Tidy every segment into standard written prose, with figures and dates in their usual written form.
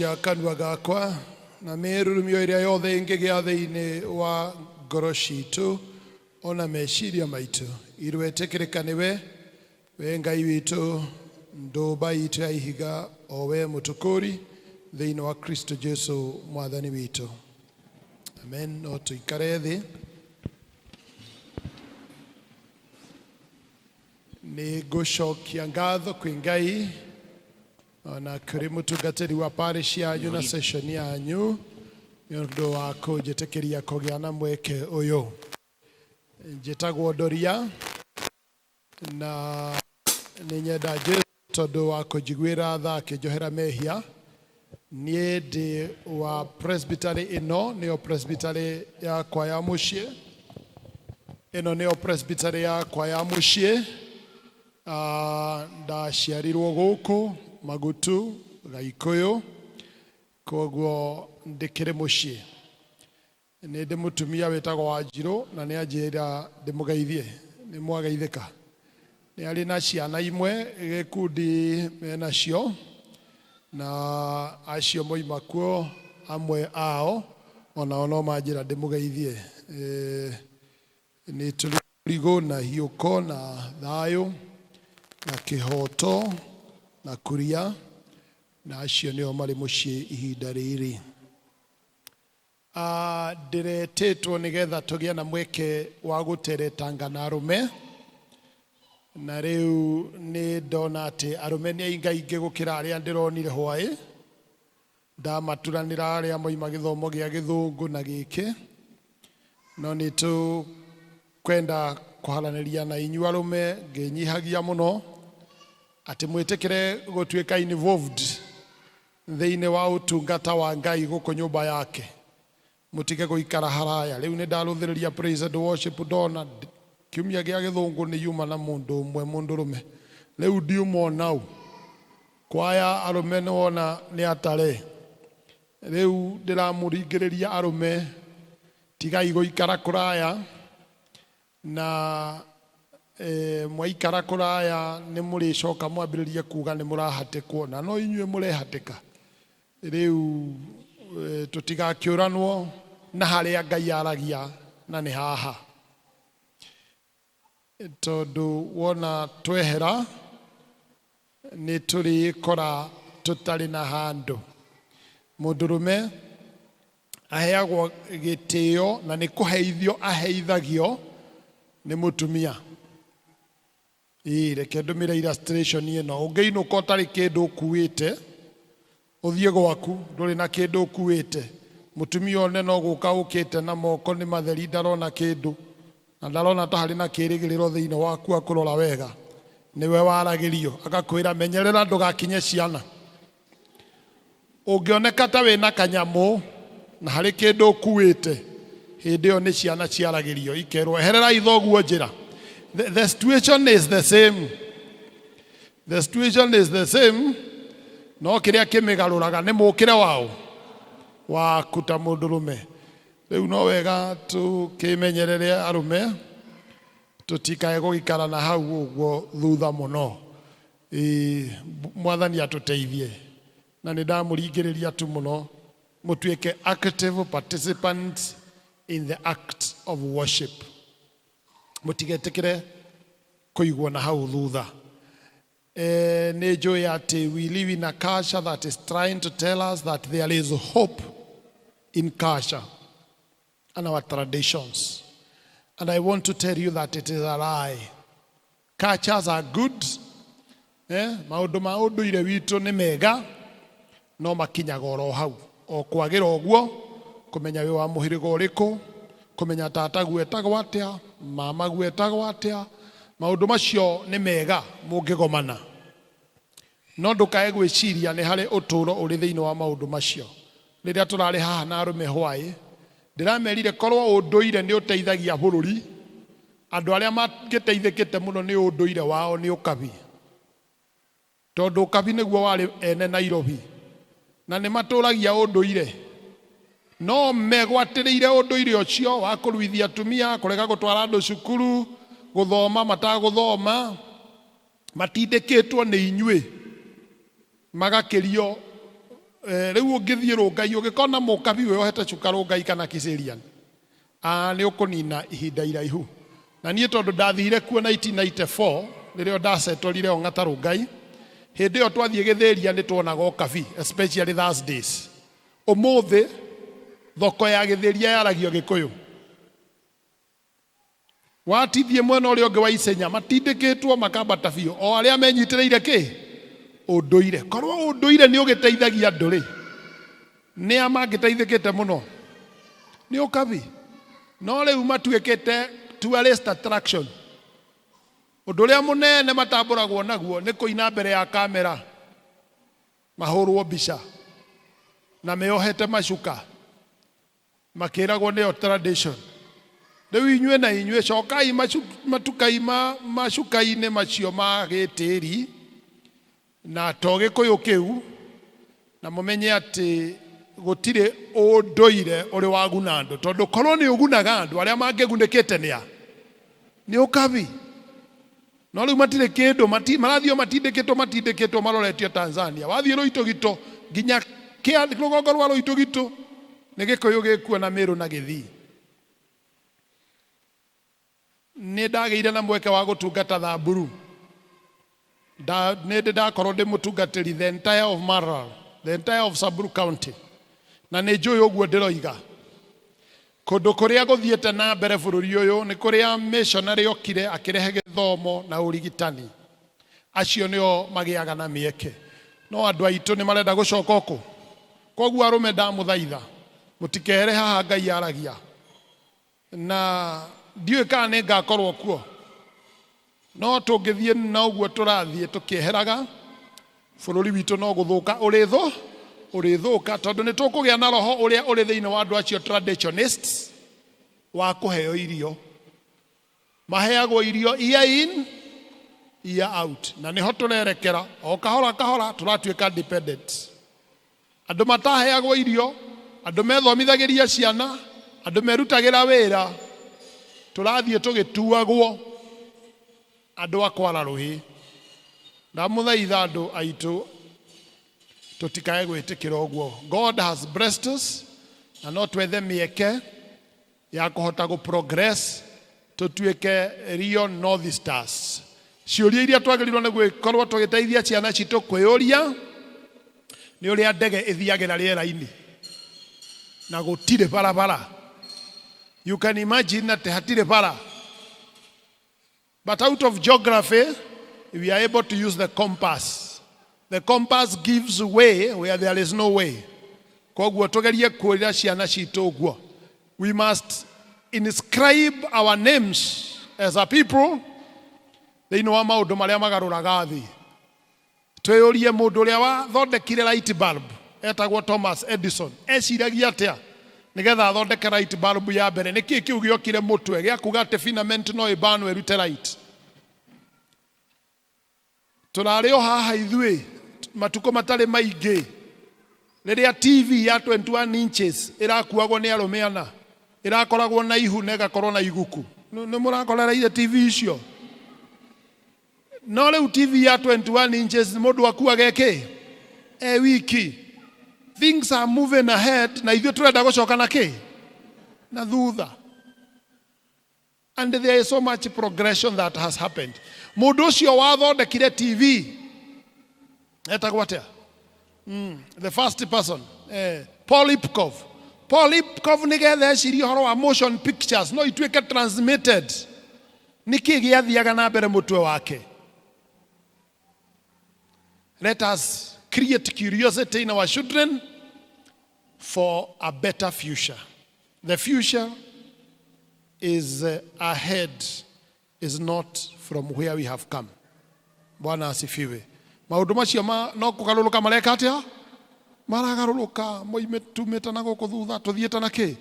Cia kanua gakwa na mĩrurumio ĩrĩa yothe ĩngĩgĩa thĩinĩ wa ngoro citũ ona meciria maitũ irwetĩkĩrĩka nĩwe we Ngai witũ ndũmba itũ ya ihiga o we mũtũkũri thĩinĩ wa Kristo Jesu mwathani witũ. Amen. No tũikare thĩ. Nĩ ngũcokia ngatho kwĩ Ngai ona kũrĩ mũtungatĩri wa parish yanyu na session yanyu nĩ ũndũ wa kũnjĩtĩkĩria kũgĩa na mweke ũyũ. Njĩtagwo Ndoria na nĩ nyenda Jesu tondũ wa kũnjiguĩra tha akĩnjohera mehia. Niĩ ndĩ wa presbytery ĩno nĩyo presbytery yakwa ya mũciĩ. Ĩno nĩyo presbytery yakwa ya mũciĩ. Ndaciarirwo gũkũ Magutu, Gaikũyũ, koguo ndĩkĩrĩ mũciĩ. Nĩ ndĩ mũtumia wĩtagwo Wanjirũ na nĩ anjĩra ndĩmũgeithie. Nĩ mwageithĩka? Nĩ arĩ na ciana imwe gĩkundi menacio na acio moima kuo amwe ao onao no manjĩra ndĩmũgeithie. Nĩ tũrĩ mũrigo na hiũko na thayũ na kĩhoto na kuria, na acio nĩo marĩ mũciĩ ihinda rĩrĩ. Ndĩretĩtwo nĩgetha tũgĩe na mweke wa gũteretanga na arũme, na rĩu nĩ ndona atĩ arũme nĩ aingaingĩ gũkĩra arĩa ndĩronire hwaĩ. Ndamaturanĩra arĩa moima gĩthomo gĩa gĩthũngũ na gĩkĩ, no nĩ tũkwenda kũharanĩria na inyuĩ arũme ngĩnyihagia mũno atĩ mwĩtĩkĩre gũtuĩka involved thĩinĩ wa ũtungata wa Ngai gũkũ nyũmba yake. Mũtige gũikara haraya. Rĩu nĩ ndarũthĩrĩria praise and worship ndona kiumia gĩa gĩthũngũ nĩ yuma na mũndũ ũmwe mũndũrũme. Rĩu ndiuma onau. Kwaya arũme nĩ wona nĩ atare. Rĩu ndĩramũringĩrĩria arũme tigai gũikara kũraya na mwaikara kũraya nĩ mũrĩcoka mwambĩrĩrie kuga nĩ mũrahatĩkwo na no inyuĩ mũrehatĩka. Rĩu tũtigakĩũranwo na harĩa Ngai aragia na nĩ haha. Tondũ wona twehera nĩ tũrĩkora tũtarĩ na handũ. Mũndũrũme aheagwo gĩtĩo na nĩ kũheithio aheithagio nĩ mũtumia. Ĩĩ reke ndũmĩre illustration ĩno. Ũngĩinũka ũtarĩ kĩndũ ũkuĩte, ũthiĩ gwaku ndũrĩ na kĩndũ ũkuĩte, mũtumia one no gũka ũkĩte na moko nĩ matheri ndarona kĩndũ, na ndarona ta harĩ na kĩrĩgĩrĩro thĩinĩ waku akũrora wega, nĩwe waragĩrio, agakwĩra menyerera ndũgakinye ciana. Ũngĩoneka ta wĩna kanyamũ na harĩ kĩndũ ũkuĩte, hĩndĩ ĩyo nĩ ciana ciaragĩrio ikerwo ehererai thoguo njĩra. The situation is the same. The situation is the same, no kĩrĩa kĩmĩgarũraga nĩ mũkĩre wao waku ta mũndũrũme. Rĩu no wega tũkĩmenyerere arũme tũtikae gũgĩikara na hau ũguo thutha mũno. Ĩĩ, Mwathani atũteithie. Na nĩ ndamũringĩrĩria tu mũno mũtuĩke active participants in the act of worship. Mũtigetĩkĩre kũigwo na hau thutha. Nĩ njũĩ atĩ we live in a culture that is trying to tell us that there is hope in culture and our traditions. And I want to tell you that it is a lie. Cultures are good. Maũndũ ma ũndũire witũ nĩ mega, no makinyaga oro hau. O kwagĩra ũguo, kũmenya wĩ wa mũhĩrĩga ũrĩkũ, kũmenya tataguo etagwo atĩa, mamaguo etagwo atĩa, maũndũ macio nĩ mega mũngĩgomana. No ndũkae gwĩciria nĩ harĩ ũtũũro ũrĩ thĩinĩ wa maũndũ macio. Rĩrĩa tũrarĩ haha na arũme hwaĩ, ndĩramerire korwo ũndũire nĩ ũteithagia bũrũri, andũ arĩa mangĩteithĩkĩte mũno nĩ ũndũire wao nĩ ũkabi. Tondũ ũkabi nĩguo warĩ ene Nairobi. Na nĩ matũragia ũndũire. No megwatĩrĩire ũndũire ũcio wa kũruithia atumia, kũrega gũtwara andũ cukuru, gũthoma matagũthoma. Matindĩkĩtwo nĩ inyuĩ magakĩrio Rĩu ũngĩthiĩ Rũngai ũngĩkona mũkabi wĩohete cuka Rũngai kana Kiserian, nĩ ũkũnina ihinda iraihu. Na niĩ tondũ ndathire kuo 1994 rĩrĩa ndacetorire Ong'ata Rũngai, hĩndĩ ĩyo twathiĩ Gĩthĩria nĩ tuonaga ũkabi, especially Thursdays. Ũmũthĩ thoko ya Gĩthĩria yaragio Gĩkũyũ. Watithie mwena ũrĩa ũngĩ wa Isenya matindĩkĩtwo makambata biũ o arĩa menyitĩrĩire kĩ ũndũire. Korwo ũndũire nĩ ũgĩteithagia andũ rĩ, nĩ a mangĩteithĩkĩte mũno? Nĩ ũkabi. No rĩu matuĩkĩte tourist attraction. Ũndũ ũrĩa mũnene matambũragwo naguo nĩ kũina mbere ya kamera, mahũrwo mbica na meohete macuka. Makĩragwo nĩyo tradition. Rĩu inyuĩ na inyuĩ cokai matukai macuka-inĩ macio ma gĩtĩri na to Gĩkũyũ kĩu, na mũmenye atĩ gũtirĩ ũndũire ũrĩ waguna andũ, tondũ korwo nĩ ũgunaga andũ arĩa mangĩgunĩkĩte nĩ a? Nĩ ũkabi. No rĩu matirĩ kĩndũ, marathiĩ o matindĩkĩtwo matindĩkĩtwo maroretio Tanzania. Wathiĩ Rũitũgitũ nginya rũgongo rwa Rũitũgitũ nĩ Gĩkũyũ gĩkuo na Mĩrũ na Gĩthii. Nĩ ndagĩire na mweke wa gũtungata Thamburu. Nĩ ndĩ ndakorwo ndĩ mũtungatĩri the entire of Maralal, the entire of Samburu County. Na nĩ njũĩ ũguo ndĩroiga. Kũndũ kũrĩa gũthiĩte na mbere bũrũri ũyũ nĩ kũrĩa missionary okire akĩrehe gĩthomo na ũrigitani. Acio nĩo magĩaga na mĩeke. No andũ aitũ nĩ marenda gũcoka kũ? Koguo arũme ndamũthaitha, mũtikehere haha Ngai aragia. Na ndiũĩ kana nĩ ngakorwo kuo. No tũngĩthiĩ na ũguo tũrathiĩ tũkĩeheraga, bũrũri witũ no gũthũka ũrĩthũka, tondũ nĩ tũkũgĩa na roho ũrĩa ũrĩ thĩinĩ wa andũ acio traditionists wa kũheo irio. Maheagwo irio year in year out, na nĩho tũrerekera o kahora kahora tũratuĩka dependent. Andũ mataheagwo irio, andũ methomithagĩria ciana, andũ merutagĩra wĩra, tũrathiĩ tũgĩtuagwo andũ a kwara rũhĩ. Ndamũthaitha andũ aitũ tũtikae gwĩtĩkĩra ũguo. God has blessed us na no twethe mĩeke ya kũhota gũ progress tũtuĩke real North Stars. Ciũria iria twagĩrĩirwo nĩ gwĩkorwo tũgĩteithia ciana citũ kwĩyũria nĩ ũrĩa ndege ĩthiagĩra rĩera-inĩ na gũtirĩ barabara. You can imagine atĩ hatirĩ bara. But out of geography, we are able to use the compass. The compass gives way where there is no way. Koguo tugerie kwĩra ciana citũ ũguo. We must inscribe our names as a people thĩinĩ wa maũndũ marĩa magarũraga thĩ. Twĩyũrie mũndũ ũrĩa wathondekire light bulb etagwo Thomas Edison eciragia atĩa nĩgetha athondeke light bulb ya mbere? Nĩkĩ kĩu gĩokire mũtwe gĩa kuga atĩ filament no ĩbanwo ĩrute light? Tũrarĩ o haha ithuĩ matukũ matarĩ maingĩ rĩrĩa TV ya 21 inches ĩrakuagwo nĩ arũme ana, ĩrakoragwo na ihu na ĩgakorwo na iguku. Nĩ mũrakorereire TV icio? No rĩu TV ya 21 inches mũndũ akuaga ĩkĩ e wiki. Things are moving ahead na ithuĩ tũrenda gũcoka na kĩ na thutha, and there is so much progression that has happened. Mũndũ ũcio wathondekire TV etagwo atĩa? The first person, Paul Nipkow. Paul Nipkow nĩgetha ecirie ũhoro wa motion pictures no ituĩke transmitted, nĩkĩ gĩathiaga na mbere mũtwe wake? Let us create curiosity in our children for a better future. The future is ahead, is not from where we have come. Bwana asifiwe. Maũndũ macio ma no kũgarũrũka mareka atĩa? Maragarũrũka moime tumĩte na gũkũ thutha tũthiĩte na kĩ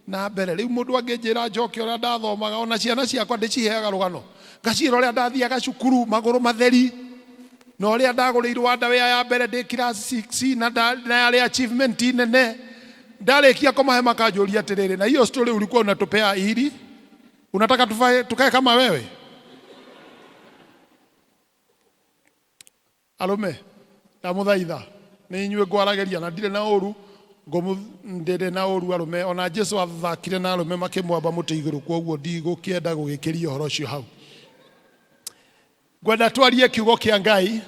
na mbere. Rĩu mũndũ angĩnjĩra njoke ũrĩa ndathomaga, ona ciana ciakwa ndĩciheaga rũgano, ngaciĩra ũrĩa ndathiaga cukuru magũrũ matheri na ũrĩa ndagũrĩirwo underwear ya mbere ndĩ class 6 na yarĩ achievement nene. Ndarĩkia kũmahe makanjũria atĩrĩrĩ, na hiyo story ulikuwa unatupea ili unataka tufae tukae kama wewe? Arũme, ndamũthaitha. Nĩ inyuĩ ngwaragĩria na ndirĩ na ũru ndĩrĩ na ũru arũme. Ona Jesu athakire na arũme makĩmwamba mũtĩ igũrũ, kwoguo ndigũkĩenda gũgĩkĩria ũhoro ũcio hau. Ngwenda twarie kiugo kĩa Ngai,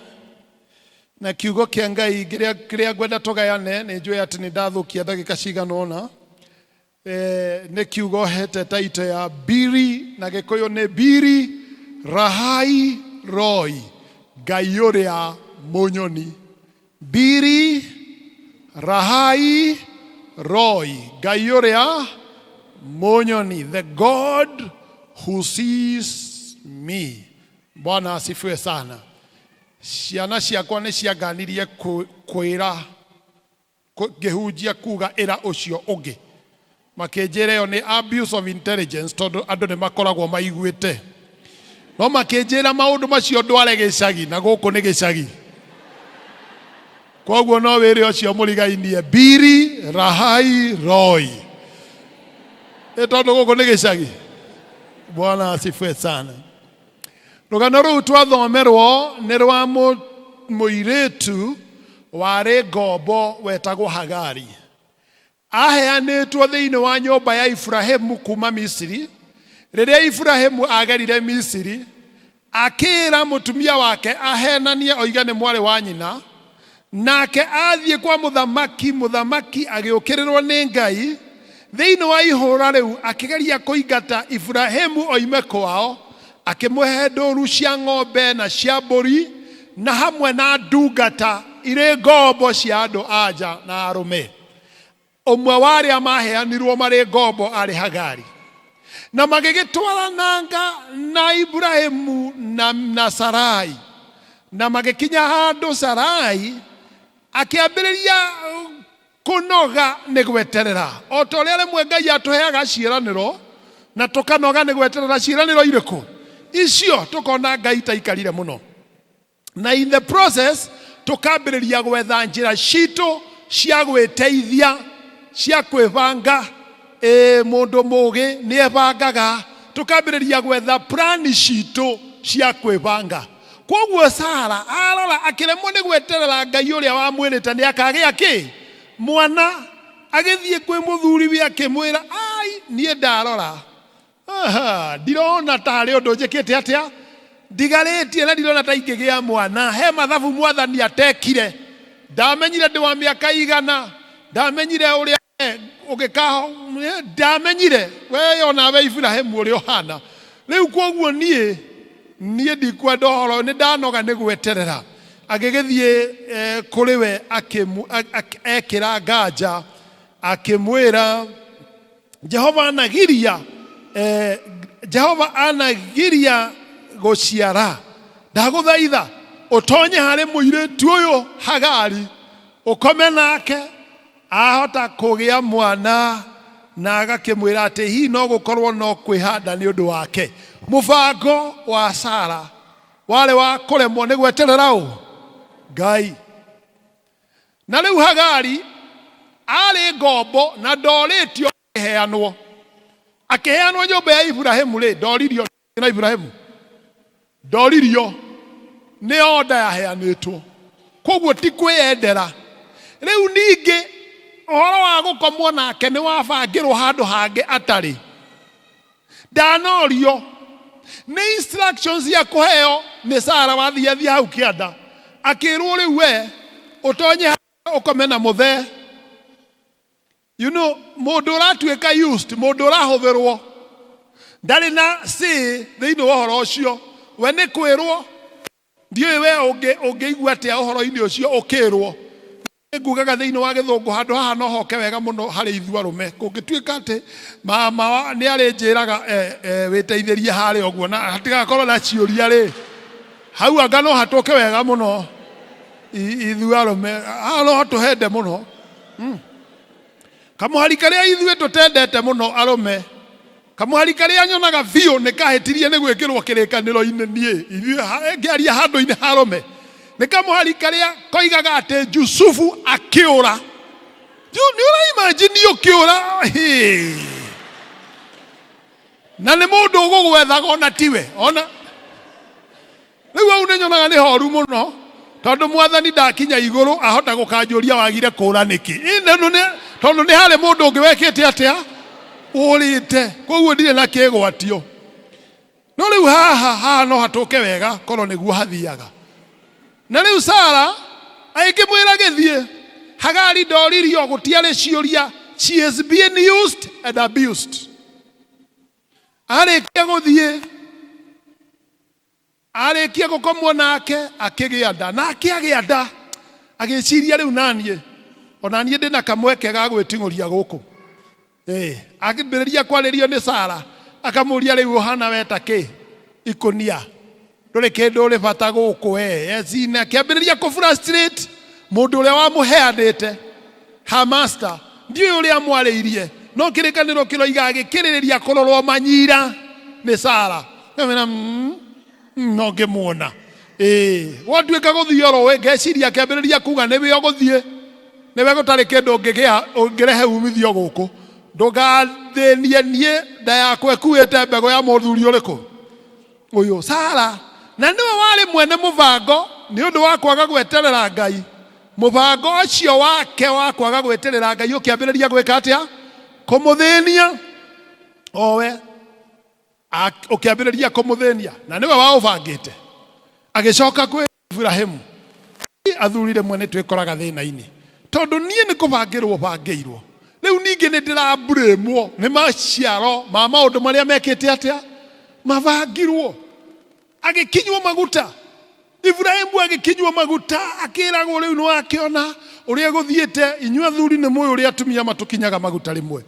na kiugo kĩa Ngai kĩrĩa ngwenda tũgayane, nĩ njũĩ atĩ nĩ ndathũkia ndagĩka cigana ũna. Nĩ kiugo hete taito ya Biri, na Gĩkũyũ nĩ Biri Rahai Roi, Ngai ũrĩa mũnyoni. Biri Rahai Roi, Ngai ũrĩa mũnyoni, the God who sees me. Bwana asifiwe sana. Ciana ciakwa nĩ cianganirie kwĩra ngĩhunjia kuga ĩra ũcio ũngĩ, makĩnjĩra ĩyo nĩ abuse of intelligence, tondũ andũ nĩ makoragwo maiguĩte, no makĩnjĩra maũndũ macio ndware gĩcagi, na gũkũ nĩ gĩcagi, koguo no wĩre ũcio mũrigainie Biri Rahai Roi, ĩ tondũ gũkũ nĩ gĩcagi. Bwana asifiwe sana. Rũgano rũu twathomerwo nĩ rwa mũirĩtu warĩ ngombo wetagwo Hagari. Aheanĩtwo thĩinĩ wa nyũmba ya Iburahĩmu kuma Misiri. Rĩrĩa Iburahĩmu agerire Misiri, akĩĩra mũtumia wake ahenanie oige nĩ mwarĩ wa nyina. Nake athiĩ kwa mũthamaki, mũthamaki agĩũkĩrĩrwo nĩ Ngai. Thĩinĩ wa ihũra rĩu akĩgeria kũingata Iburahĩmu oime kwao, akĩmũhe ndũru cia ng'ombe na cia mbũri, na hamwe na ndungata irĩ ngombo cia andũ a nja na arũme. Ũmwe wa arĩa maaheanirwo marĩ ngombo aarĩ Hagari. Na magĩgĩtwarananga na Iburahĩmu na Sarai, na magĩkinya handũ Sarai akĩambĩrĩria kũnoga nĩ gweterera. O ta ũrĩa rĩmwe Ngai atũheaga ciĩranĩro na tũkanoga nĩ gweterera ciĩranĩro irĩkũ icio, tũkona Ngai taikarire mũno. Na in the process tũkambĩrĩria gwetha njĩra citũ cia gwĩteithia, cia kwĩbanga. Ĩĩ, mũndũ mũgĩ nĩ ebangaga. Tũkambĩrĩria gwetha plani citũ cia kwĩbanga. Kwoguo Sara arora akĩremwo nĩ gweterera Ngai ũrĩa wamwĩrĩte nĩ akagĩa kĩ mwana, agĩthiĩ kwĩ mũthuriwe akĩmwĩra, ai, niĩ ndarora Aha, ndirona ta harĩ ũndũ njĩkĩte atĩa ndigarĩtie, na ndirona ta ingĩgĩa mwana. He mathabu mwathani atekire. Ndamenyire ndĩ wa mĩaka igana, ndamenyire ũrĩa ũgĩka, ndamenyire we onawe Iburahĩmu ũrĩa ũhana rĩu. Kwoguo niĩ ndikwenda ũhoro, nĩ ndanoga nĩ gweterera. Agĩgĩthiĩ kũrĩ we ekĩra nganja, akĩmwĩra, Jehova anagiria, Jehova anagiria gũciara. Ndagũthaitha ũtonye harĩ mũirĩtu ũyũ Hagari, ũkome nake, ahota kũgĩa mwana. Na agakĩmwĩra atĩ hihi no gũkorwo no kwĩhanda nĩ ũndũ wake. Mũbango wa Sara warĩ wa kũremwo nĩ gweterera ũ Ngai. Na rĩu Hagari arĩ ngombo na ndorĩtio akĩheanwo. Akĩheanwo nyũmba ya Iburahĩmu rĩ, ndoririo na Iburahĩmu, ndoririo, nĩ oda yaheanĩtwo, koguo ti kwĩyendera. Rĩu ningĩ ũhoro wa gũkomwo nake nĩ wabangĩrwo handũ hangĩ atarĩ, ndanorio, nĩ instructions ya kũheo nĩ Sara wathiathia hau kĩanda, akĩrwo rĩu we ũtonye ũkome na mũthee. Mũndũ ũratuĩka used, mũndũ ũrahũthĩrwo, ndarĩ na say thĩinĩ wa ũhoro ũcio. We nĩ kwĩrwo. Ndiũĩ we ũngĩigua atĩa ũhoro-inĩ ũcio ũkĩrwo. Ngugaga thĩinĩ wa gĩthũngũ handũ haha no hoke wega mũno harĩ ithuĩ arũme. Kũngĩtuĩka atĩ mama nĩ arĩnjĩraga wĩteithĩrie harĩa ũguo, na hatigakorwo na ciũria rĩ, hau anga no hatũke wega mũno ithuĩ arũme. Haha no hatũhende mũno. Kamũhari karĩa ithuĩ tũtendete mũno arũme, kamũhari karĩa nyonaga biũ nĩ kahĩtirie nĩ gwĩkĩrwo kĩrĩkanĩro-inĩ niĩ ithuĩ ngĩaria handũ-inĩ ha arũme, nĩ kamũhari karĩa koigaga atĩ Jusufu akĩũra. Nĩ ũraimagine ũkĩũra? Hĩ. Na nĩ mũndũ ũgũgwethaga ona tiwe ona rĩu. Hau nĩ nyonaga nĩ horu mũno. Tondũ mwathani ndakinya igũrũ ahota gũkanjũria wagire kũũra nĩkĩ. Ĩ, tondũ nĩ harĩ mũndũ ũngĩ wekĩte atĩa? Ũrĩte. Koguo ndirĩ na kĩgwatio. No rĩu haha haha no hatũke wega korwo nĩguo hathiaga. Na rĩu Sara agĩkĩmwĩra gĩthiĩ. Hagari ndoririo, gũtiarĩ ciũria. She is being used and abused. Arĩkia gũthiĩ, arĩkia gũkomwo nake akĩgĩa nda. Na akĩagĩa nda agĩciria rĩu naniĩ ona niĩ ndĩna kamweke ga gwĩting'ũria gũkũ. Akĩambĩrĩria kwarĩrio nĩ Sara akamũria rĩu ũhana we ta kĩ ikũnia ndũrĩ kĩndũ ũrĩ bata gũkũ we. Ecina akĩambĩrĩria kũ frustrate mũndũ ũrĩa wamũheanĩte, her master. Ndiũĩ ũrĩa amwarĩirie, no kĩrĩkanĩro kĩroiga agĩkĩrĩrĩria kũrorwo manyira nĩ Sara. Ngamwĩra, no ngĩmuona. Gwatuĩka gũthiĩ oro ũĩ, ngeciria akĩambĩrĩria kuga nĩwe ũgũthiĩ, nĩwe gũtarĩ kĩndũ ũngĩgĩa ũngĩrehe umithio gũkũ. Ndũgathĩnie niĩ nda yakwa ĩkuĩte mbegũ ya mũthuri ũrĩkũ ũyũ. Sara na nĩwe warĩ mwene mũbango nĩ ũndũ wa kwaga gweterera Ngai. Mũbango ũcio wake wa kwaga gweterera Ngai ũkĩambĩrĩria gwĩka atĩa? Kũmũthĩnia owe, ũkĩambĩrĩria kũmũthĩnia, na nĩwe waũbangĩte. Agĩcoka kwĩ Ibrahimu. Athuri rĩmwe nĩ twĩkoraga thĩna-inĩ tondũ niĩ nĩ kũbangĩrwo bangĩirwo. Rĩu ningĩ nĩ ndĩraburĩmwo nĩ maciaro ma maũndũ marĩa mekĩte atĩa? Mabangirwo. Agĩkinywo maguta. Ibrahimu agĩkinywo maguta akĩragwo rĩu nĩ wakĩona ũrĩa gũthiĩte. Inyuĩ athuri nĩ mũĩ ũrĩa atumia matũkinyaga maguta rĩmwe.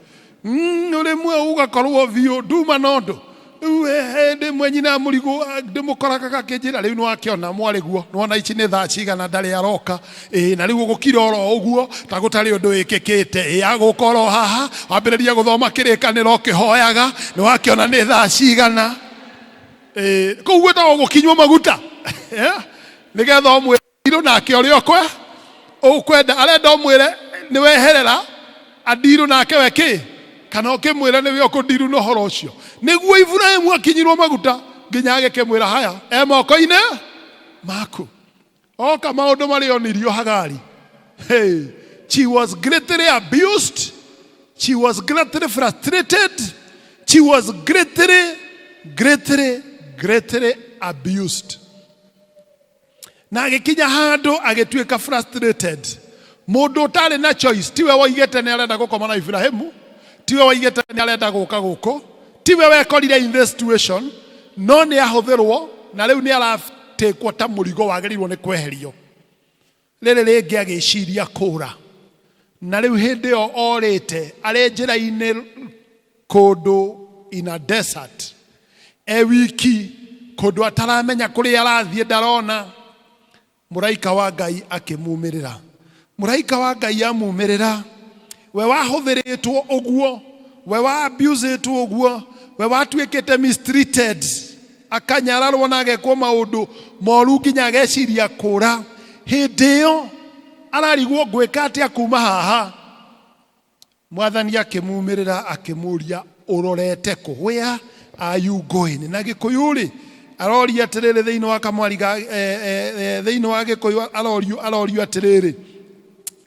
Rĩmwe ũgakorwo biũ nduma na ũndũ. Rĩu hĩndĩ ĩmwe nyina mũrigũ ndĩmũkoraga gakĩnjĩra rĩu nĩ wakĩona mwarĩguo, nĩwona ici nĩ thaa cigana ndarĩ aroka. Na rĩu ũgũkira oro ũguo ta gũtarĩ ũndũ wĩkĩkĩte. Agũka oro haha wambĩrĩria gũthoma kĩrĩkanĩro ũkĩhoyaga, nĩ wakĩona nĩ thaa cigana. Kũu gwĩtagwo gũkinywo maguta. Nĩgetha ũmwĩre ndirũ nake ũrĩa ũkwenda, arenda ũmwĩre nĩ weherera andirũ nake we kĩ, kana ũkĩmwĩra nĩwe ũkũndirũ na ũhoro ũcio. Nĩguo Ibrahimu akinyirwo maguta nginya agĩkĩmwĩra haya e moko-inĩ maku. Oka maũndũ marĩa onirio Hagari. Hey, she was greatly abused, she was greatly frustrated, she was greatly, greatly, greatly abused. Na agĩkinya handũ agĩtuĩka frustrated. Mũndũ ũtarĩ na choice, tiwe woigĩte nĩ arenda gũkoma na Ibrahimu, tiwe woigĩte nĩ arenda gũka gũkũ, tiwe wekorire in this situation, no nĩ ahũthĩrwo na rĩu nĩ aratĩkwo ta mũrigo wagĩrĩirwo nĩ kweherio. Rĩrĩ rĩngĩ agĩciria kũra, na rĩu hĩndĩ ĩyo orĩte arĩ njĩra-inĩ kũndũ in a desert, e wiki kũndũ ataramenya kũrĩa arathiĩ ndarona. Mũraika wa Ngai akĩmumĩrĩra. Mũraika wa Ngai amumĩrĩra, we wahũthĩrĩtwo ũguo, we wa abusĩtwo ũguo, we watuĩkĩte mistreated, akanyararwo na agekwo maũndũ moru nginya ageciria kũra. Hĩndĩ ĩyo ararigwo ngwĩka atĩa kuma haha. Mwathani akĩmumĩrĩra akĩmũria ũrorete kũ? Where are you going? Na Gĩkũyũ rĩ aroria atĩrĩrĩ thĩinĩ wa kamwari ga, thĩinĩ wa Gĩkũyũ arorio atĩrĩrĩ,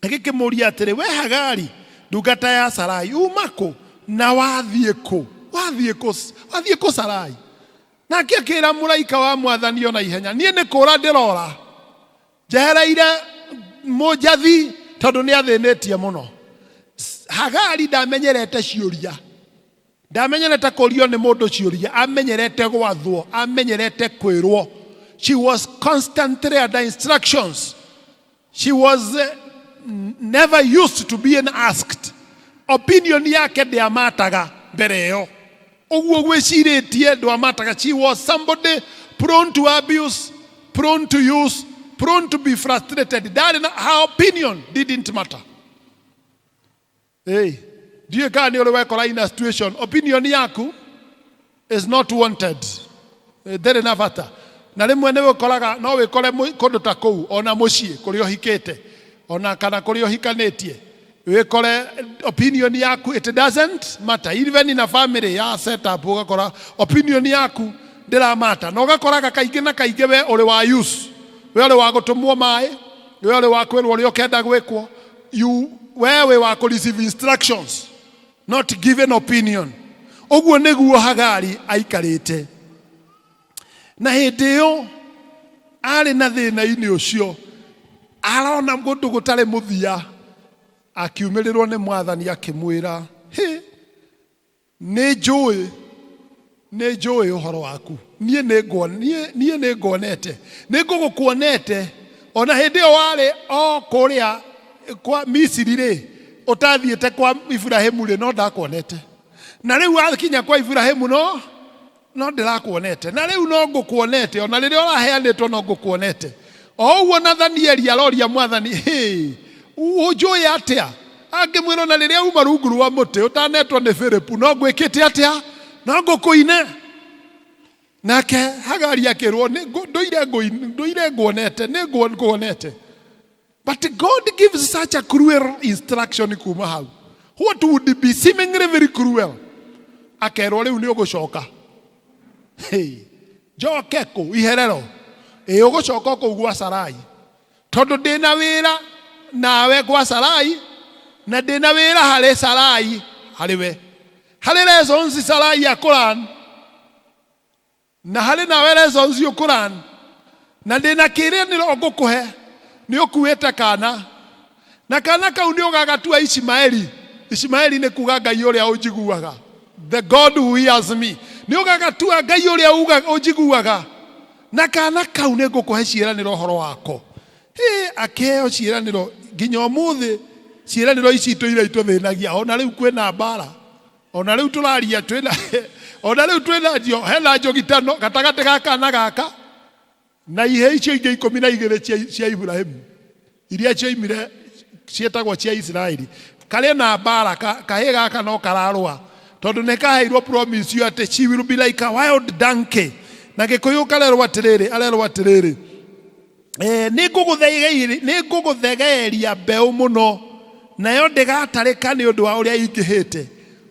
agĩkĩmũria atĩrĩ, we Hagari ndungata ya Sarai uma kũ na wathiĩ kũ? Wathiĩ kũ? Wathiĩ kũ Sarai? Nake akĩra mũraika wa Mwathani ona ihenya, niĩ nĩ kũra ndĩrora njehereire mũnjathi tondũ nĩ athĩnĩtie mũno. Hagari ndamenyerete ciũria, ndamenyerete kũrio nĩ mũndũ ciũria, amenyerete gwathwo, amenyerete kwĩrwo. She was constantly under instructions. She was never used to being asked. Opinion yake ndĩamataga mbere ĩyo. Ũguo gwĩcirĩtie ndwamataga. She was somebody prone to abuse, prone to use, prone to be frustrated. Ndarĩ na, her opinion didn't matter. Hey, ndiũĩ kana nĩ ũrĩ wekora in a situation opinion yaku is not wanted, ndĩrĩ na bata. Na rĩmwe nĩ ũkoraga no wĩkore kũndũ ta kũu, ona mũciĩ kũrĩa ũhikĩte, ona kana kũrĩa ũhikanĩtie, wĩkore opinion yaku it doesn't matter. Even in a family ya setup ũgakora opinion yaku ndĩramata, na ũgakoraga kaingĩ na kaingĩ we ũrĩ wa use. We ũrĩ wa gũtũmwo maĩ, we ũrĩ wa kwĩrwo ũrĩa ũkenda gwĩkwo. You, we wĩ wa kũ receive instructions, not given opinion. Ũguo nĩguo Hagari aikarĩte. Na hĩndĩ ĩyo arĩ na thĩna-inĩ ũcio, arona kũndũ gũtarĩ mũthia, akiumĩrĩrwo nĩ Mwathani akĩmwĩra, hĩ, nĩ njũĩ, nĩ njũĩ ũhoro waku. Niĩ niĩ nĩ nguonete, nĩ ngũgũkuonete ona hĩndĩ ĩyo warĩ o kũrĩa kwa Misiri rĩ, ũtathiĩte kwa Iburahĩmu rĩ, no ndakuonete. Na rĩu wakinya kwa Iburahĩmu no ndĩrakuonete. Na rĩu no ngũkuonete, ona rĩrĩa ũraheanĩtwo no ngũkuonete. O ũguo Nathanieli aroria Mwathani, hĩ, ũnjũĩ atĩa? Angĩmwĩra ona rĩrĩa uma rungu rwa mũtĩ ũtanetwo nĩ Filipu, no ngwĩkĩte atĩa? No ngũkũine. Nake Hagari akĩrwo, ndũire nguonete, nĩ nguonete. But God gives such a cruel instruction kuma hau. What would be seemingly very cruel? Akerwo rĩu nĩ ũgũcoka. Hey, njoke kũ iherero? Ĩ ũgũcoka kũu gwa Sarai. Tondũ ndĩna wĩra nawe gwa Sarai, na ndĩna wĩra harĩ Sarai harĩ we. Harĩ lessons Sarai akũran, na harĩ nawe lessons ũkũran, na ndĩna kĩrĩanĩro ngũkũhe, nĩ ũkuĩte kana, na kana kau nĩ ũgagatua Ishimaeli. Ishimaeli nĩ kuga Ngai ũrĩa ũnjiguaga, the God who hears me. Nĩ ũgagatua Ngai ũrĩa ũnjiguaga, na kana kau nĩ ngũkũhe ciĩranĩro ũhoro wako. Hĩ, akĩheo ciĩranĩro nginya ũmũthĩ. Ciĩranĩro ici itũire itũthĩnagia, ona rĩu kwĩna mbara, ona rĩu tũraria twĩna, ona rĩu twĩna njio, hena njũgitano gatagatĩ ga kana gaka na ihe icio ingĩ 12 cia Iburahĩmu iria cioimire ciĩtagwo cia Isiraeli. Karĩ na mbara, kahĩĩ gaka no kararũa tondũ nĩ kaheirwo promise ĩyo atĩ she will be like a wild donkey. Na Gĩkũyũ karerwo atĩrĩrĩ, arerwo atĩrĩrĩ, nĩ ngũgũthegeeria mbeũ mũno, nayo ndĩgatarĩka nĩ ũndũ wa ũrĩa ingĩhĩte.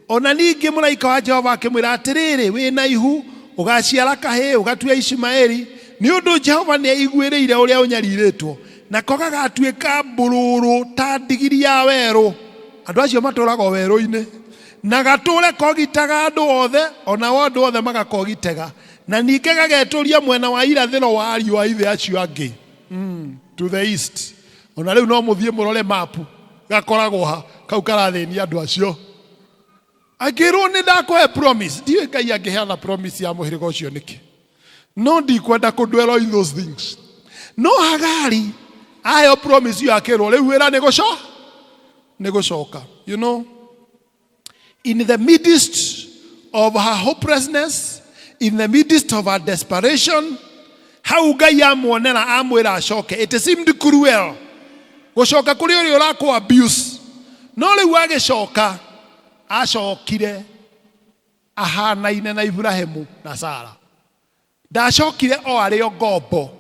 Ona ningĩ mũraika wa Jehova akĩmwĩra atĩrĩrĩ, wĩna ihu, ũgaciara kahĩĩ, ũgatue Ishimaeli, nĩ ũndũ Jehova nĩ aiguĩrĩire ũrĩa ũnyarirĩtwo, nako gagatuĩka mbũrũrũ ta ndigiri ya werũ. Andũ acio matũraga werũ-inĩ, na gatũre kogitaga andũ othe, onao andũ othe magakogitega, na ningĩ gagetũria mwena wa irathĩro wa ariũ a ithe acio angĩ, to the east. Ona rĩu no mũthiĩ mũrore mapu, gakoragwo ha kau karathĩnia andũ acio. Angĩrwo nĩ ndakũhe promise, ndiũĩ Ngai angĩheana promise ya mũhĩrĩga ũcio nĩkĩ, no ndikwenda kũ dwell in those things. No Hagari aheo promise ĩyo akĩrwo rĩu wĩra nĩ nĩ gũcoka. You know, in the midst of her hopelessness, in the midst of her desperation, hau Ngai amuonera amwĩra acoke. It seemed cruel gũcoka kũrĩ ũrĩa ũrakũ abuse, no rĩu agĩcoka, acokire ahanaine na Iburahĩmu na Sara. Ndacokire o arĩ o ngombo,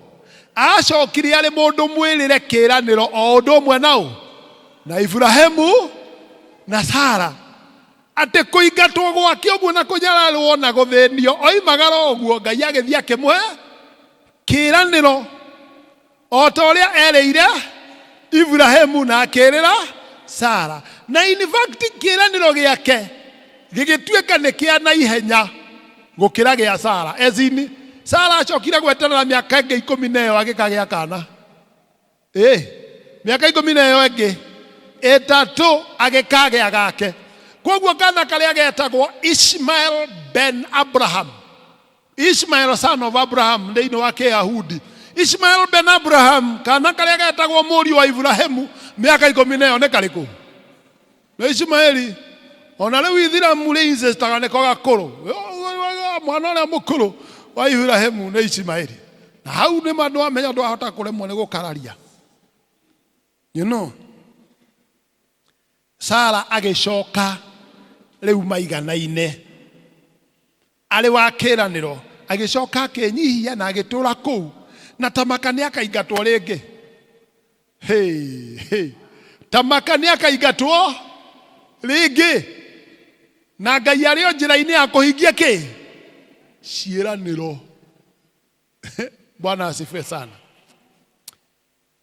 acokire arĩ mũndũ mwĩrĩre kĩĩranĩro o ũndũ ũmwe nao na Iburahĩmu na Sara, atĩ kũingatwo gwake ũguo na kũnyararwo na gũthĩnio oimagara ũguo, Ngai agĩthiĩ akĩmũhe kĩĩranĩro o ta ũrĩa erĩire Iburahĩmu na akĩĩrĩra Sara. Na in fact kĩĩranĩro gĩake gĩgĩtuĩka nĩ kĩa naihenya gũkĩra gĩa Sara. As in, Sara acokire gweterera mĩaka ĩngĩ 10 na ĩyo agĩkagĩa kana. Mĩaka 13 ĩngĩ agĩkagĩa gake. Koguo kana karĩa getagwo Ishmael ben Abraham, Ishmael son of Abraham thĩinĩ wa Kĩyahudi, Ishmael ben Abraham, kana karĩa getagwo mũriũ wa Iburahĩmu, mĩaka 10 na ĩyo nĩ karĩkũ? Na Ishmaeli ona rĩu Ithiramu rĩ insistaga nĩko gakũrũ, mwana ũrĩa mũkũrũ wa Iburahĩmu nĩ Ishmaeli. Na hau nĩ ma ndwamenya ndwahota kũremwo nĩ gũkararia. You know, Sara agĩcoka rĩu maiganaine arĩ wa kĩĩranĩro, agĩcoka akĩnyihia na agĩtũra kũu, na tamaka nĩ akaingatwo rĩngĩ. Hey, hey. Tamaka nĩ akaingatwo rĩngĩ, na Ngai arĩ o njĩra-inĩ ya kũhingia kĩ ciĩranĩro. Bwana asifiwe sana.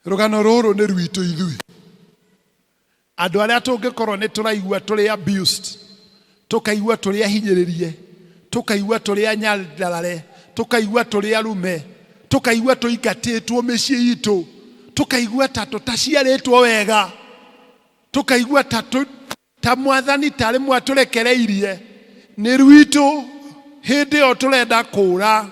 Rũgano rũrũ nĩ rwitũ ithuĩ andũ arĩa tũngĩkorwo nĩ tũraigua tũrĩ abused, tũkaigua tũrĩ ahinyĩrĩrie, tũkaigua tũrĩ anyandarare, tũkaigua tũrĩ arume, tũkaigua tũingatĩtwo mĩciĩ itũ, tũkaigua ta tũtaciarĩtwo wega, tũkaigua ta ta mwathani tarĩ mwatũrekereirie. Nĩ rwitũ hĩndĩ ĩyo tũrenda kũra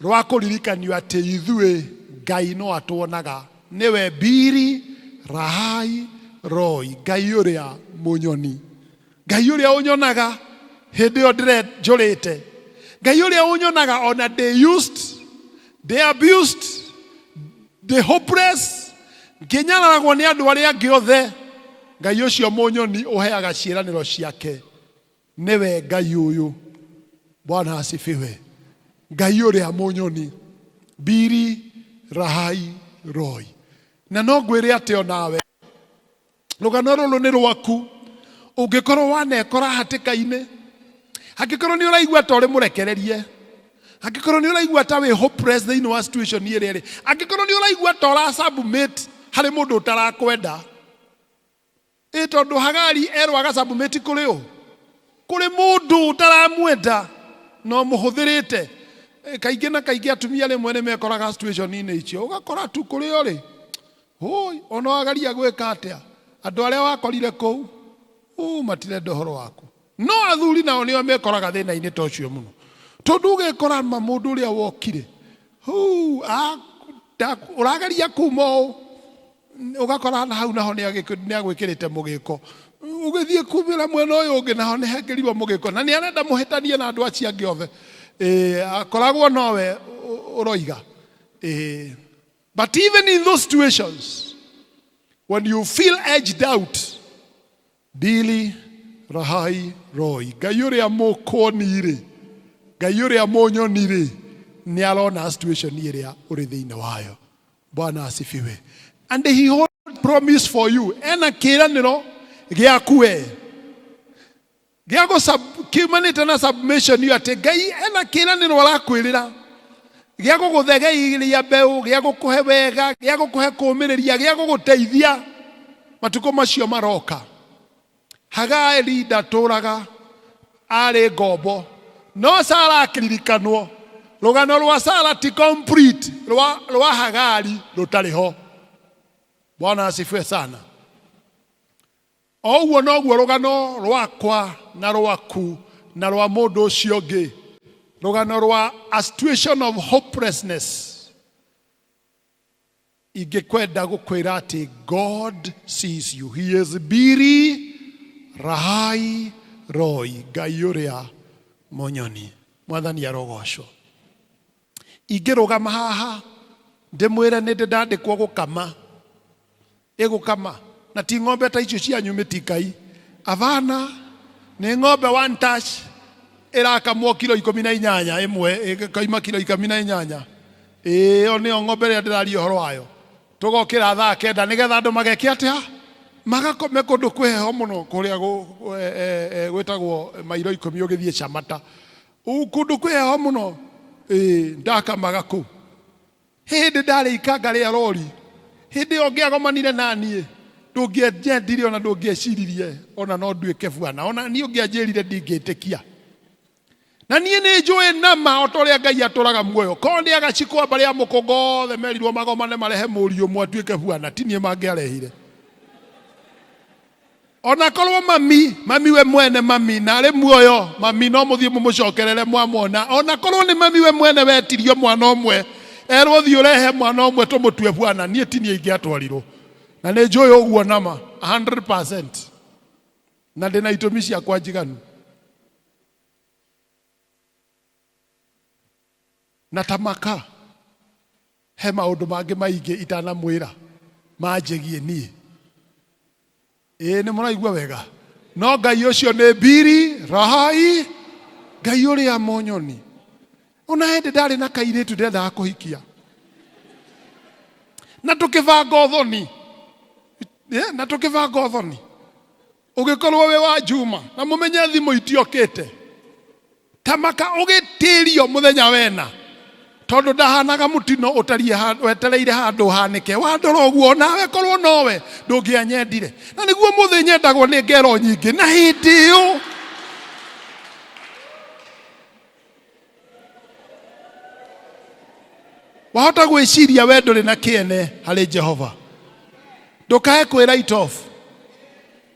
rwa kũririkanio atĩ ithuĩ Ngai no atuonaga. Nĩwe Biri Rahai Roi, Ngai ũrĩa mũnyoni, Ngai ũrĩa ũnyonaga hĩndĩ ĩyo ndĩre njũrĩte, Ngai ũrĩa ũnyonaga ona ndĩ used, ndĩ abused, ndĩ hopeless, ngĩnyararagwo nĩ andũ arĩa angĩ othe. Ngai ũcio mũnyoni ũheaga ciĩranĩro ciake nĩwe Ngai ũyũ. Bwana asifiwe. Ngai ũrĩa mũnyoni, Biri Rahai Roi. Na no ngwĩre atĩ onawe rũgano rũrũ nĩ rwaku. Ũngĩkorwo wanekora hatĩka-inĩ, angĩkorwo nĩ ũraigua ta ũrĩ mũrekererie, angĩkorwo nĩ ũraigua ta wĩ hopeless thĩinĩ wa situation ĩrĩa ĩrĩ, angĩkorwo nĩ ũraigua ta ũra submit harĩ mũndũ ũtarakwenda, ĩ tondũ Hagari erwo aga submit kũrĩ ũ? Kũrĩ mũndũ ũtaramwenda na ũmũhũthĩrĩte. Kaingĩ na kaingĩ atumia rĩmwe nĩ mekoraga situation-inĩ icio, ũgakora tu kũrĩ ũrĩ hũi, ona wagaria gwĩka atĩa, andũ arĩa wakorire kũu matirenda ũhoro waku. No athuri nao nĩo mekoraga thĩna-inĩ ta ũcio mũno, tondũ ũgekora ma mũndũ ũrĩa wokire ũrageria kuma ũũ, ũgakora na hau naho nĩ agwĩkĩrĩte mũgĩko, ũgĩthiĩ kumĩra mwena ũyũ ũngĩ naho nĩ hekĩrirwo mũgĩko, na nĩ arenda mũhĩtanie na andũ acio angĩ othe. Akoragwo nowe ũroiga. But even in those situations when you feel edged out, Biri Rahai Roi, Ngai ũrĩa mũkũoni rĩ, Ngai ũrĩa mũnyoni rĩ, nĩ arona situation ĩrĩa ũrĩ thĩinĩ wayo. Bwana asifiwe. And he hold promise for you. Ena kĩĩranĩro gĩaku we gĩa kiumanĩte na submission ĩyo, atĩ Ngai ena kĩĩranĩro arakwĩrĩra gĩa gũgũthegeiria mbeũ, gĩa gũkũhe wega, gĩa gũkũhe kũũmĩrĩria, gĩa gũgũteithia matukũ macio maroka. Hagari ndatũraga, arĩ ngombo, no Sara akĩririkanwo. Rũgano rwa Sara ti complete rwa Hagari rũtarĩ ho. Bwana asifiwe sana. O ũguo noguo rũgano rwakwa na rwaku na rwa mũndũ ũcio ũngĩ, rũgano rwa a situation of hopelessness, ingĩkwenda gũkwĩra atĩ God sees you. He is Biri Rahai Roi, Ngai ũrĩa mũnyoni. Mwathani arogocwo. Ingĩrũgama haha ndĩmwĩre nĩ ndĩ ndandĩkwo gũkama, ĩgũkama na ti ng'ombe ta icio cianyu mĩtikai, abana, nĩ ng'ombe one touch ĩrakamwo kilo 18 ĩmwe, ĩkaima kilo 18. Ĩyo nĩyo ng'ombe ĩrĩa ndĩraria ũhoro wayo. Tũgokĩra thaa 9 nĩgetha andũ mageke atĩa? Magakome kũndũ kwĩ heho mũno kũrĩa gwĩtagwo mairo 10 ũgĩthiĩ Camata, kũndũ kwĩ heho mũno. Ndakamaga kũu hĩndĩ ndarĩ ikanga rĩa rori. Hĩndĩ ĩyo ũngĩagomanire na niĩ, ndũngĩanyendire ona ndũngĩeciririe ona no nduĩke bwana. Ona niĩ ũngĩanjĩrire ndingĩtĩkia. Na niĩ nĩ njũĩ nama o ta ũrĩa Ngai atũraga muoyo, korwo nĩ agacikwa mbarĩ ya mũkũngo othe merirwo magomane marehe mũriũ ũmwe atuĩke bwana, ti niĩ mangĩarehire. Ona korwo mami we mwene, mami na arĩ muoyo, mami no mũthiĩ mũmũcokerere mwamwona. Ona korwo nĩ mami we mwene wetirio mwana ũmwe, erwo thiĩ ũrehe mwana ũmwe tũmũtue bwana, niĩ ti niĩ ingĩatwarirwo. Na nĩ njũĩ ũguo nama 100%, na ndĩna itũmi ciakwa njiganu. Na tamaka he maũndũ mangĩ maingĩ itanamwĩra manjĩgie niĩ. Ĩĩ nĩ mũraigua wega? No Ngai ũcio nĩ Biri Rahai, Ngai ũrĩa mũnyoni. Ona hĩndĩ ndarĩ na kairĩtu ndendaga kũhikia, na tũkĩbanga ũthoni, na tũkĩbanga ũthoni ũgĩkorwo wĩ wa Juma, na mũmenye thimũ itiokĩte. Tamaka ũgĩtĩrio mũthenya wena. Tondũ ndahanaga mũtino ũtariĩ wetereire handũ ũhanĩke. Wandora ũguo nawe korwo nowe ndũngĩanyendire. Na nĩguo mũthĩ nyendagwo nĩ ngero nyingĩ na hĩndĩ ĩyo wahota gwĩciria we ndũrĩ na kĩene harĩ Jehova. Ndũkae kwĩ write off.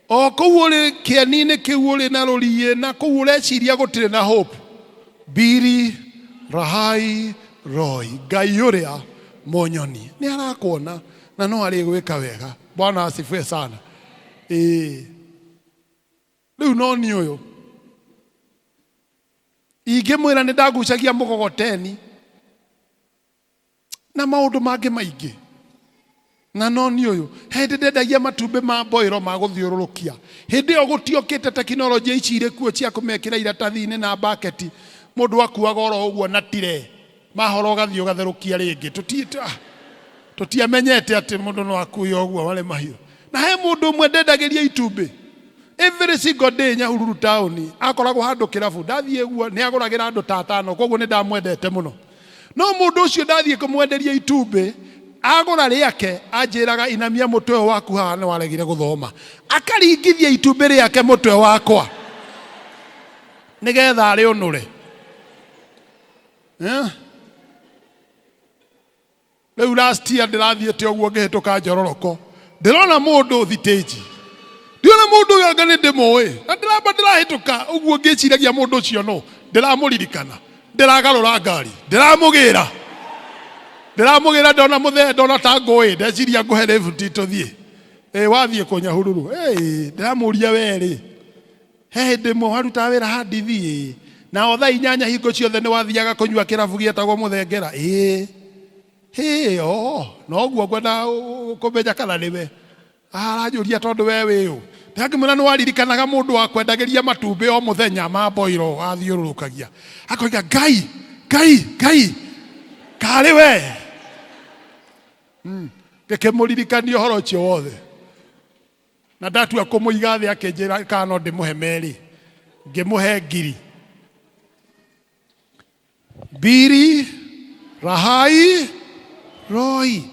O kũu ũrĩ kĩeni-inĩ kĩu ũrĩ na rũriĩ na kũu ũreciria gũtirĩ na hope. Biri Rahai Roi, Ngai ũrĩa mũnyoni nĩ arakuona na no arĩgwĩka wega. Bwana asifiwe sana. Ĩĩ. Rĩu no niĩ ũyũ ingĩmwĩra nĩ ndagucagia mũgogoteni na maũndũ mangĩ maingĩ na no niĩ ũyũ he hĩndĩ ndendagia matumbĩ ma mboĩro ma gũthiũrũrũkia hĩndĩ ĩyo gũtiokĩte tekinoronjĩ ici irĩ kuo cia kũmekĩra iratathi-inĩ na mbaketi mũndũ akuaga oro ũguo na tire mahora ũgathiĩ ũgatherũkia rĩngĩ tũtiamenyete atĩ mũndũ no akue ũguo marĩ mahiũ na he mũndũ ũmwe ndendagĩria itumbĩ every single day Nyahururu taũni akoragwo handũ kĩrabu ndathiĩ guo nĩ agũragĩra andũ ta atano koguo nĩ ndamwendete mũno no mũndũ ũcio ndathiĩ kũmwenderia itumbĩ agũra rĩake anjĩraga inamia mũtwe ũyũ waku haha nĩ waregire gũthoma akaringithia itumbĩ rĩake mũtwe wakwa nĩgetha arĩũnũre Eh? Rĩu last year ndĩrathiĩte ũguo ngĩhĩtũka njororoko ndĩrona mũndũ thitĩnji ndiona mũndũ ũyũ anga nĩ ndĩmũĩ na ndĩramba ndĩrahĩtũka ũguo ngĩciragia mũndũ ũcio no ndĩramũririkana ndĩragarũra ngari ndĩramũgĩra ndĩramũgĩra ndona mũthee ndona ta ngũĩ ndeciria ngũhe rĩbuti tũthiĩ ĩ wathiĩ kũ Nyahururu ĩ ndĩramũria werĩ He hĩndĩ ĩmwe warutaga wĩra ha ndithi? Ĩĩ. Na o thaa 8 hingo ciothe nĩ wathiaga kũnyua kĩrabu gĩetagwo Mũthengera? Ĩĩ. Hĩ, oo, noguo ngwendaga kũmenya kana nĩwe. Aranjũria tondũ we wĩ ũ? Ndangĩmwĩra nĩ waririkanaga mũndũ wakwendagĩria matumbĩ o mũthenya ma mboiro athiũrũrũkagia. Akoiga Ngai, Ngai, Ngai, karĩ we. Ngĩkĩmũririkania ũhoro ũcio wothe. Na ndatua kũmũiga thĩ akĩnjĩra kana no ndĩmũhe merĩ ngĩmũhe ngiri mbiri rahai roi.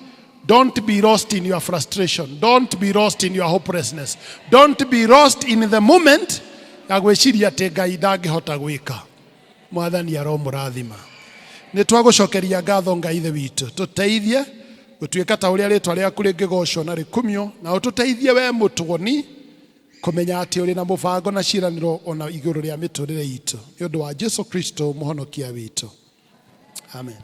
Don't be lost in your frustration, don't be lost in your hopelessness, don't be lost in the moment ya gwĩciria atĩ Ngai ndangĩhota gwĩka. Mwathani aromũrathima. Nĩ twagũcokeria ngatho Ngai Ithe witũ. Tũteithie gũtuĩka ta ũrĩa rĩtwa rĩaku rĩngĩgocwo na rĩkumio, na ũtũteithie we mũtuoni kũmenya atĩ ũrĩ na mũbango na ciĩranĩro ona igũrũ rĩa mĩtũrĩre itũ. Nĩ ũndũ wa Jesu Kristo mũhonokia witũ. Amen.